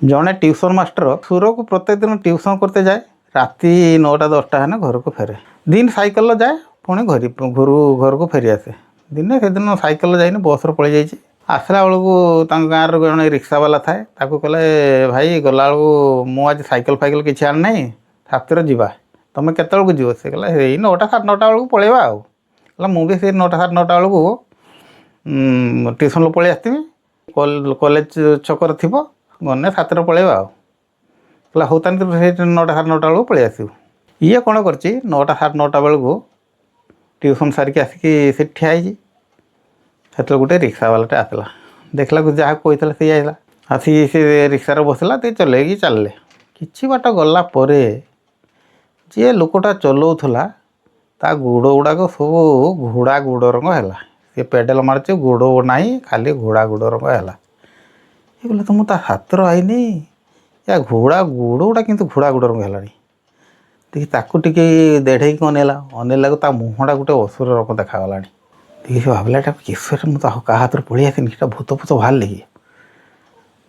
ଜଣେ tuition master ସୁରକୁ ପ୍ରତ୍ୟେକ ଦିନ ଟ୍ୟୁସନ୍ କରତେ ଯାଏ। ରାତି 9ଟା 10ଟା ହେଲେ ଘରକୁ ଫେରେ। ଦିନ ସାଇକେଲରେ ଯାଏ, ପୁଣି ଘରକୁ ଫେରି ଆସେ। ଦିନେ ସେଦିନ ସାଇକେଲରେ ଯାଇନି, ବସ୍ରେ ପଳେଇ ଯାଇଛି। ଆସିଲା ବେଳକୁ ତାଙ୍କ ଗାଁର ଜଣେ ରିକ୍ସାବାଲା ଥାଏ, ତାକୁ କହିଲେ, "ଭାଇ, ଗଲାବେଳକୁ ମୁଁ ଆଜି ସାଇକେଲ ଫାଇକେଲ କିଛି ଆଣିନାହିଁ, ସାଥିରେ ଯିବା। ତୁମେ କେତେବେଳକୁ ଯିବ?" ସେ କହିଲା, "ଏଇ 9ଟା 9:30 ବେଳକୁ ପଳେଇବା।" ଆଉ କହିଲା, "ମୁଁ ବି ସେଇ 9ଟା 9:30 ବେଳକୁ ଟ୍ୟୁସନ୍ରୁ ପଳେଇ ଆସିଥିବି, କଲେଜ ଛକରେ ଥିବ, ଗଲେ ସାଥିରେ ପଳେଇବା।" ଆଉ କହିଲା, "ହଉ ତାହେଲେ, ତୁ ସେଇ 9ଟା 9:30 ବେଳକୁ ପଳେଇ ଆସିବୁ।" ଇଏ କ'ଣ କରିଛି, 9ଟା 9:30 ବେଳକୁ ଟ୍ୟୁସନ୍ ସାରିକି ଆସିକି ସେଠି ଠିଆ ହେଇଛି। ସେତେବେଳେ ଗୋଟେ ରିକ୍ସାବାଲାଟେ ଆସିଲା। ଦେଖିଲାକୁ ଯାହାକୁ କହିଥିଲା ସେଇ ଆସିଲା। ଆସିକି ସେ ରିକ୍ସାରେ ବସିଲା, ଟିକେ ଚଲେଇକି ଚାଲିଲେ। କିଛି ବାଟ ଗଲା ପରେ ଯିଏ ଲୋକଟା ଚଲଉଥିଲା, ତା ଗୋଡ଼ ଗୁଡ଼ାକ ସବୁ ଘୋଡ଼ା ଗୋଡ଼ ରଙ୍ଗ ହେଲା। ସେ ପେଡ଼ାଲ ମାରୁଛି, ଗୋଡ଼ ନାହିଁ, ଖାଲି ଘୋଡ଼ା ଗୋଡ଼ ରଙ୍ଗ ହେଲା। ଇଏ କହିଲା, ତ ମୁଁ ତା ହାତର ଆଇନି, ୟା ଘୋଡ଼ା ଗୋଡ଼ ଗୁଡ଼ା କିନ୍ତୁ ଘୋଡ଼ା ଗୋଡ଼ ରଙ୍ଗ ହେଲାଣି। ଦେଖି ତାକୁ ଟିକେ ଦେଢ଼େଇକି ଅନେଇଲା। ଅନେଇଲାକୁ ତା ମୁହଁଟା ଗୋଟେ ଅସୁର ରକମ ଦେଖାଗଲାଣି। ଦେଖି ସେ ଭାବିଲା, ଏଟା କିଶୋର, ମୁଁ ତ କାହା ହାତରୁ ପଳେଇ ଆସିନି, ଏଟା ଭୂତ ଫୂତ ବାହାରିଲେ କି?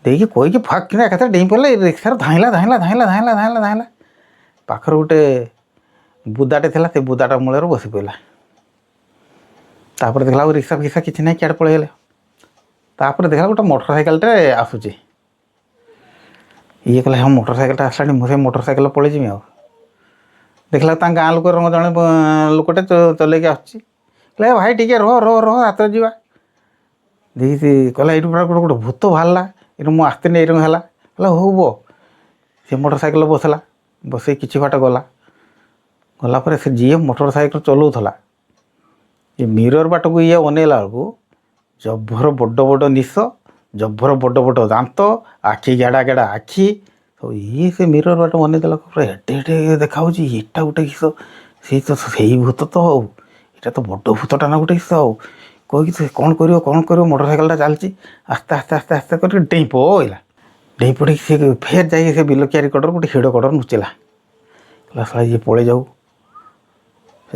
ଦେଇକି କହିକି ଫାକ୍ କିନା ଏକାଥରେ ଡେଇଁ ପଡ଼ିଲା ରିକ୍ସାରେ। ଧାଇଁଲା, ଧାଇଁଲା, ଧାଇଁଲା, ଧାଇଁଲା, ଧାଇଁଲା, ଧାଇଁଲା। ପାଖରେ ଗୋଟେ ବୁଦାଟେ ଥିଲା, ସେ ବୁଦାଟା ମୂଳରେ ବସି ପଡ଼ିଲା। ତାପରେ ଦେଖିଲା ଆଉ ରିକ୍ସା ଫିକ୍ସା କିଛି ନାହିଁ, କିଆଡ଼େ ପଳେଇଗଲେ। ତାପରେ ଦେଖିଲା ଗୋଟେ ମୋଟର ସାଇକେଲଟେ ଆସୁଛି। ଇଏ କହିଲା, ହଁ, ମୋଟର ସାଇକେଲଟା ଆସିଲାଣି, ମୁଁ ସେ ମୋଟର ସାଇକେଲ ପଳେଇଯିବି। ଆଉ ଦେଖିଲା ତାଙ୍କ ଗାଁ ଲୋକର ଜଣେ ଲୋକଟେ ଚଲେଇକି ଆସୁଛି। କହିଲା, "ଏ ଭାଇ, ଟିକେ ରହ, ରହ, ରହ, ହାତରେ ଯିବା।" ଦେଖି ସେ କହିଲା, "ଏଇଠୁ ପୁରା ଗୋଟେ ଗୋଟେ ଭୂତ ବାହାରିଲା, ଏଇଠୁ ମୁଁ ଆସିଥିଲି, ଏଇରକମ ହେଲା।" କହିଲା, "ହଉ ବ।" ସେ ମୋଟର ସାଇକେଲ ବସିଲା। ବସେଇ କିଛି ବାଟ ଗଲା। ଗଲା ପରେ ସେ ଯିଏ ମୋଟର ସାଇକେଲ ଚଲାଉଥିଲା, ଏ ମିରର ବାଟକୁ ଇଏ ଅନେଇଲା ବେଳକୁ ଜବର ବଡ଼ ବଡ଼ ନିଶ, ଜବର ବଡ଼ ବଡ଼ ଦାନ୍ତ, ଆଖି ଗେଡ଼ା ଗେଡ଼ା ଆଖି ସବୁ। ଇଏ ସେ ମିରର ବାଟ ଅନେଇ ଦେଲା, ପୁରା ଏଡ଼େ ଏଡ଼େ ଦେଖାହେଉଛି। ଏଇଟା ଗୋଟେ କିସ? ସେଇ ତ ସେଇ ଭୂତ ତ। ଆଉ ଏଇଟା ତ ବଡ଼ ଭୂତଟା ନା ଗୋଟେ କିସ? ଆଉ କହିକି ସେ କ'ଣ କରିବ, କ'ଣ କରିବ, ମୋଟର ସାଇକେଲଟା ଚାଲିଛି ଆସ୍ତେ ଆସ୍ତେ ଆସ୍ତେ ଆସ୍ତେ କରିକି ଡେଇଁ ପଇଲା। ଡେଇଁ ପଡ଼ିକି ସେ ଫେର୍ ଯାଇକି ସେ ବିଲ କିଆରି କଡ଼ର ଗୋଟେ ହିଡ଼ କଡ଼ର ଲୁଚିଲା। କହିଲା, ଶଳା ଇଏ ପଳେଇ ଯାଉ।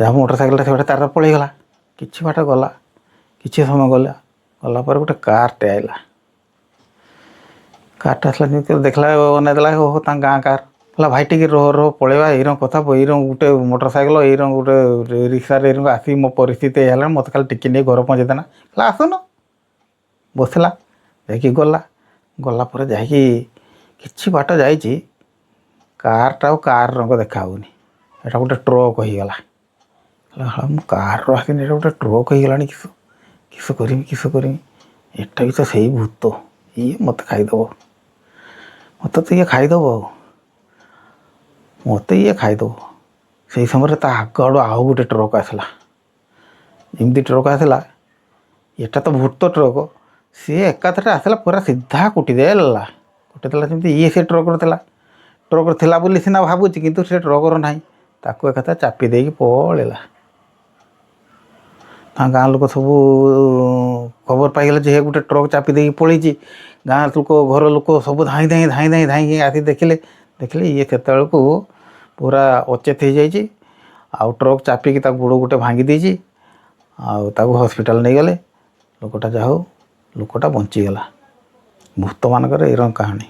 ଯାହା ମୋଟର ସାଇକେଲଟା ସେବାଟେ ତାର ପଳେଇଗଲା। କିଛି ବାଟ ଗଲା, କିଛି ସମୟ ଗଲା। ଗଲା ପରେ ଗୋଟେ କାର୍ଟେ ଆଇଲା। କାର୍ଟା ଆସିଲା ଯେମିତି ଦେଖିଲା, ଅନେଇ ଦେଲା, ଓହୋ, ତାଙ୍କ ଗାଁ କାର୍। କହିଲା, "ଭାଇ, ଟିକେ ରହ, ରହ, ପଳେଇବା। ଏଇରକମ କଥା, ଏଇରକମ ଗୋଟେ ମୋଟର ସାଇକେଲ, ଏଇରକମ ଗୋଟେ ରିକ୍ସାରେ ଏଇରକମ ଆସିକି ମୋ ପରିସ୍ଥିତି ଏଇଆ ହେଲାଣି, ମୋତେ ଖାଲି ଟିକେ ନେଇ ଘର ପହଞ୍ଚେଇ ଦେନା।" କହିଲା, "ଆସୁନ।" ବସିଲା, ଯାଇକି ଗଲା। ଗଲା ପରେ ଯାଇକି କିଛି ବାଟ ଯାଇଛି, କାର୍ଟା ଆଉ କାର୍ ରଙ୍ଗ ଦେଖା ହେଉନି, ଏଇଟା ଗୋଟେ ଟ୍ରକ୍ ହେଇଗଲା। କହିଲା, "ହଁ, ମୁଁ କାର୍ର ଆସିନି, ଏଇଟା ଗୋଟେ ଟ୍ରକ୍ ହେଇଗଲାଣି। କିସ କିସ କରିମି, କିସ କରିମି? ଏଟା ବି ତ ସେଇ ଭୂତ, ଇଏ ମୋତେ ଖାଇଦେବ, ମୋତେ ତ ଇଏ ଖାଇଦେବ, ଆଉ ମୋତେ ଇଏ ଖାଇଦେବ।" ସେଇ ସମୟରେ ତା ଆଗ ଆଡ଼ୁ ଆଉ ଗୋଟେ ଟ୍ରକ୍ ଆସିଲା। ଏମିତି ଟ୍ରକ୍ ଆସିଲା, ଏଟା ତ ଭୂତ ଟ୍ରକ୍। ସିଏ ଏକାଥରେ ଆସିଲା, ପୁରା ସିଧା କୁଟିଦେଲା। କୁଟିଦେଲା ଯେମିତି, ଇଏ ସେ ଟ୍ରକ୍ର ଥିଲା, ଟ୍ରକ୍ର ଥିଲା ବୋଲି ସିନା ଭାବୁଛି, କିନ୍ତୁ ସେ ଟ୍ରକ୍ର ନାହିଁ। ତାକୁ ଏକାଥରେ ଚାପି ଦେଇକି ପଳେଇଲା। ତାଙ୍କ ଗାଁ ଲୋକ ସବୁ ଖବର ପାଇଗଲେ ଯେ ଗୋଟେ ଟ୍ରକ୍ ଚାପି ଦେଇକି ପଳେଇଛି। ଗାଁ ଲୋକ, ଘର ଲୋକ ସବୁ ଧାଇଁ ଧାଇଁ ଧାଇଁ ଧାଇଁ ଧାଇଁକି ଆସି ଦେଖିଲେ। ଦେଖିଲେ ଇଏ ସେତେବେଳକୁ ପୁରା ଅଚେତ ହେଇଯାଇଛି, ଆଉ ଟ୍ରକ୍ ଚାପିକି ତା ଗୋଡ଼ ଗୋଟେ ଭାଙ୍ଗି ଦେଇଛି। ଆଉ ତାକୁ ହସ୍ପିଟାଲ ନେଇଗଲେ। ଲୋକଟା ଯାହା ହଉ, ଲୋକଟା ବଞ୍ଚିଗଲା। ଭୂତମାନଙ୍କର ଏଇରକମ କାହାଣୀ।